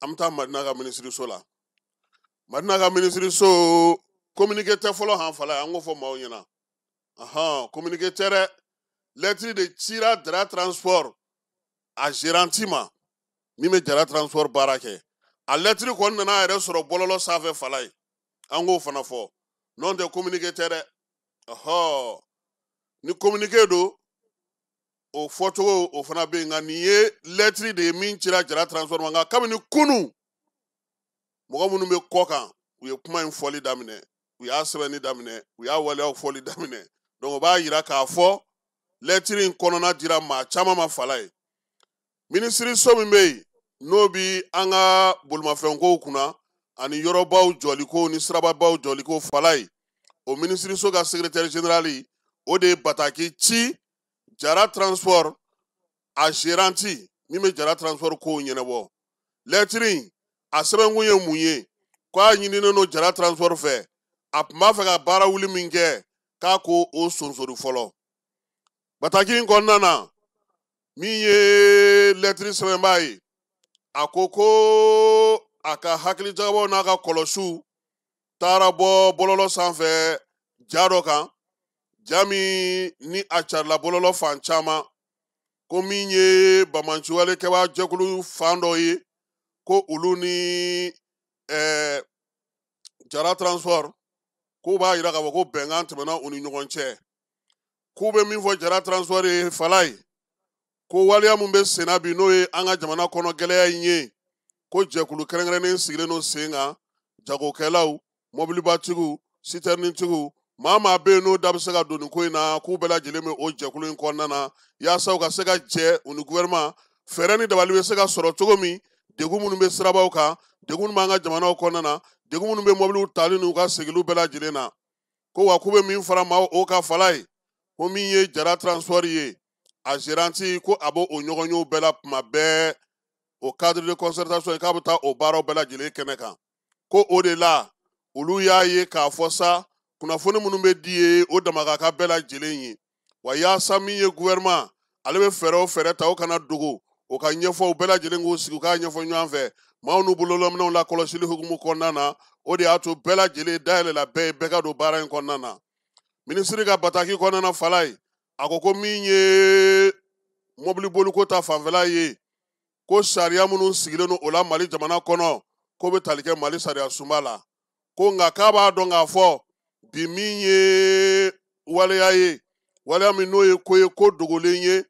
An bɛ taa Madina ka minisiriso la. Madina ka minisiriso, communiqué tɛ fɔlɔ han fala, an k'o fɔ maaw ɲɛna. Ahan, communiqué tɛ dɛ. Lɛtiri de cira Jara Transport a gérante ma, min bɛ Jara Transport baara kɛ. A lɛtiri kɔni nana a yɛrɛ sɔrɔ bɔlɔlɔ sanfɛ fala ye, an k'o fana fɔ. N'o tɛ, communiqué tɛ dɛ. Ɔhɔ, ni communiqué don, o fɔcogo o fana bɛ yen, nka nin ye lɛtiri de ye min cira Jara Transport ma. Nka kabini kunun, mɔgɔ minnu bɛ kɔ kan, u ye kuma in fɔli daminɛ, u y'a sɛbɛnni daminɛ, u y'a waleyaw fɔli daminɛ. Donc o b'a yira k'a fɔ lɛtiri in kɔnɔna dira maa caman ma fala ye. Minisiriso min bɛ yen, n'o bi an ka bolimafɛnkow kunna ani yɔrɔbaw jɔliko ni sirababaw jɔliko fala ye, o minisiriso ka secrétaire général, o de ye bataki ci Jara Transport a gérante, min bɛ Jara Transport kow ɲɛnabɔ. Lɛtiri in a sɛbɛnkun ye mun ye? Ko a ɲininen don Jara Transport fɛ, a tun b'a fɛ ka baara wuli min kɛ, k'a ko o sonsori fɔlɔ. Bataki in kɔnɔna na, min ye lɛtiri sɛbɛnbaa ye, a ko ko a ka hakilijagabɔw n'a ka kɔlɔsiw taara bɔ bɔlɔlɔ sanfɛ ja dɔ kan, ja min ni a carila bɔlɔlɔ fan caman, ko min ye bamanciwale kɛbaa jɛkulu fan dɔ ye, ko olu ni Jara Transport, k'u b'a yira k'a fɔ ko bɛnkan tɛmɛna u ni ɲɔgɔn cɛ. K'u bɛ min fɔ Jara Transport ye fala ye, ko waleya min bɛ senna bi, n'o ye an ka jamana kɔnɔ gɛlɛya in ye, ko jɛkulu kɛrɛnkɛrɛnnen sigilen don sen kan, jagokɛlaw, mɔbilibatigiw, sitɛrinitigiw, maa maa bɛ yen n'o da bɛ se ka don nin ko in na, k'u bɛɛ lajɛlen bɛ o jɛkulu in kɔnɔna na, yaasa u ka se ka jɛ u ni gouvernement, fɛɛrɛ ni dabali bɛ se ka sɔrɔ cogo min, degun minnu bɛ sirabaw kan, degun minnu b'an ka jamanaw kɔnɔna na, degun minnu bɛ mɔbiliw tali n'u ka segiliw bɛɛ lajɛlen na. Ko wa k'u bɛ min fara maaw o ka fala ye, ko min ye Jara Transport ye, a gérante, ko a b'o ɲɔgɔnyew bɛɛ la tuma bɛɛ, o cadre de concertation, k'a bɛ taa o baaraw bɛɛ lajɛlen kɛnɛ kan. Ko o de la olu y'a ye k'a fɔ sa, kunnafoni minnu bɛ di ye, o dama ka kan bɛɛ lajɛlen ye. Wa yaasa min ye gouvernement ale bɛ fɛɛrɛ o fɛɛrɛ ta, o kana dogo, o ka ɲɛfɔ, u bɛɛ lajɛlen k'u sigi u k'a ɲɛfɔ ɲɔgɔn fɛ, maaw n'u bololaminɛw lakɔlɔsili hukumu kɔnɔna na. O de y'a to bɛɛ lajɛlen dayɛlɛla bɛɛ ye, bɛɛ ka don baara in kɔnɔna na. Minisiri ka bataki kɔnɔna na fala ye, a ko ko min ye mɔbili boliko ta fanfɛla ye, ko sariya minnu sigilen don o la Mali jamana kɔnɔ, ko bɛ tali kɛ Mali sariya sunba la. Ko nka k'a b'a dɔn k'a fɔ bi, min ye waleya ye, waleya min n'o ye ko ye, ko dogolen ye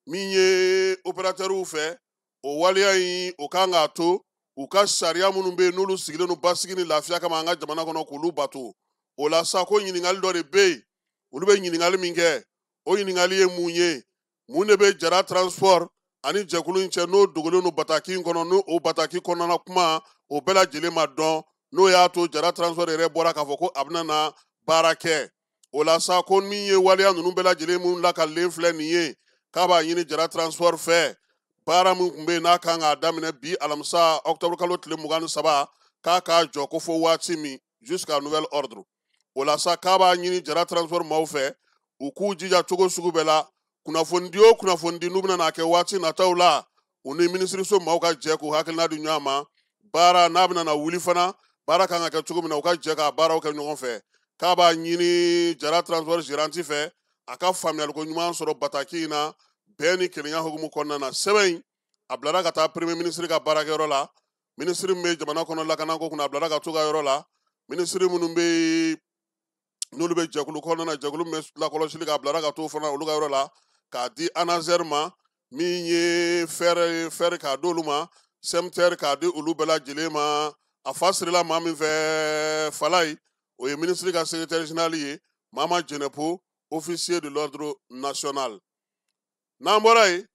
min ye opérateurw fɛ, o waleya in, o kan k'a to u ka sariya minnu bɛ yen, n'olu sigilen don basigi ni lafiya kama an ka jamana kɔnɔ, k'olu bato. O la sa, ko ɲininkali dɔ de bɛ yen, olu bɛ ɲininkali min kɛ, o ɲininkali ye mun ye? Mun de bɛ Jara Transport ani jɛkulu in cɛ, n'o dogolen don bataki in kɔnɔ, n'o o bataki kɔnɔna kuma o bɛɛ lajɛlen ma dɔn, n'o y'a to Jara Transport yɛrɛ bɔra k'a fɔ ko a bɛna na baara kɛ? O la sa, ko min ye waleya ninnu bɛɛ lajɛlen minnu lakalilen filɛ nin ye, k'a b'a ɲini Jara Transport fɛ, baara min tun bɛ yen n'a kan k'a daminɛ bi alamisa octobre kalo tile 23, k'a k'a jɔ ko fo waati min, jusqu'à nouvel ordre. O la sa, k'a b'a ɲini Jara Transport maaw fɛ, u k'u jija cogo sugu bɛɛ la, kunnafoni di o kunnafoni di n'u bɛna n'a kɛ waati nataw la, u ni minisiriso maaw ka jɛ k'u hakilina di ɲɔgɔn ma. Baara n'a bɛna na wuli fana, baara kan ka kɛ cogo min na, u ka jɛ k'a baaraw kɛ ɲɔgɔn fɛ. K'a b'a ɲini Jara Transport gérante fɛ, a ka faamuyaliko ɲuman sɔrɔ bataki in na, bɛn ni kelenya hukumu kɔnɔna na. Sɛbɛn in a bilara ka taa premier ministre ka baarakɛyɔrɔ la, minisiri min bɛ jamana kɔnɔ lakanako kunna, a bilara ka t'u ka yɔrɔ la, minisiri minnu bɛ yen n'olu bɛ jɛkulu kɔnɔna na, jɛkulu min bɛ lakɔlɔsili kɛ, a bilara ka t'o fana olu ka yɔrɔ la, k'a di ANASER ma, min ye fɛɛrɛ ye, fɛɛrɛ k'a d'olu ma, SEMTER k'a di olu bɛɛ lajɛlen ma. A fa sirila maa min fɛ fala ye, o ye minisiri ka secrétaire général ye, Mama Jɛnɛpo, officier de l'ordre national. N'an bɔra yen